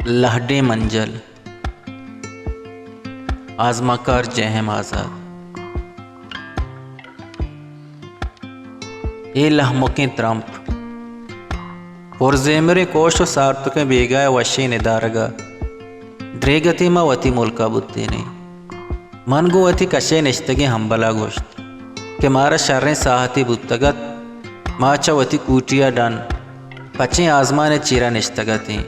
لہڈیں منجل، آزمانکار جے ایم آزات۔ اے لہمکیں ترمپ، پرزیمریں کوش ءُ سارتکیں بیگاہ ءِ وشیں ندارگ ءَ دریگتے ما وتی ملک ءَ بوتین ایں۔ من گوں وتی کش ءَ نشتگیں ہمبل ءَ گوشت کہ مارا شریں ساہتے بوتگ ات، ما چہ وتی کوٹی ءَ ڈن پچیں آزمان ءِ چیر ءَ نشتگ اتیں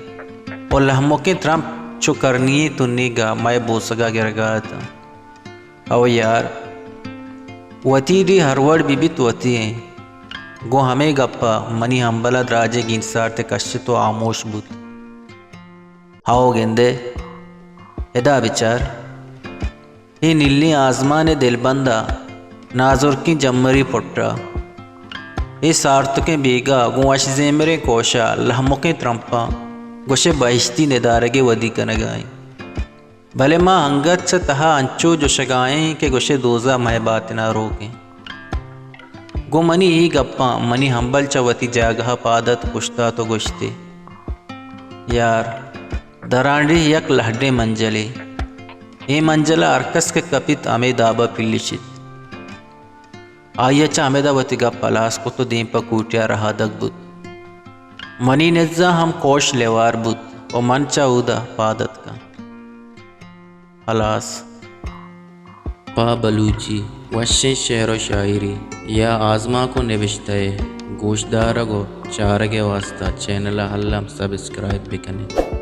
ءُ لہمکیں ترمپ چو کرنی ئیں تنیگ ءَ مئے بوسگ ءَ گرگ ءَ اتاں۔ او یار، وتی ڈیھ ہر وڑ بہ بیت وتی ایں۔ گوں ہمے گپ ءَ منی ہمبل ءَ دراجیں گینسارتے کشت ءُ ہاموش بوت۔ ہئو گندئے، ادا بچار۔ اے نیلیں آزمان ءِ دلبند ءَ نازرکیں جمری پٹ ءَ، اے سارتکیں بیگاہ گوں وش زیمریں کوش ءَ لہمکیں ترمپاں گوشئے بہشتی ندارگے ودی کنگ ءَ ایں۔ بلے ما انگت چہ تہا انچو جشگ ءَ ایں کہ گوشئے دوزہ مئے باتن ءَ روک ایں۔ گوں منی اے گپاں منی ہمبل چہ وتی جاگہ ءَ پاد اتک، اوشتات ءُ گوشتی، یار، درانڈیھ یک لہڈیں منجلے۔ اے منجل ءَ ہرکس کہ کپیت، ہمے داب ءَ پلیشیت۔ آئی ءَ چہ ہمدا وتی گپ ہلاس کت ءُ دیم پہ کوٹی ءَ رہادگ بوت۔ منی نز ءَ ہم کوش لیوار بوت ءُ من چہ اودا پاد اتکاں۔ ہلاس۔ پہ بلوچی وشیں شعر ءُ شاعری یا آزمانک ءُ نبشتہ ءِ گوشدارگ ءُ چارگ ءِ واستہ چینل ءَ الم سبسکرائب بہ کن ات۔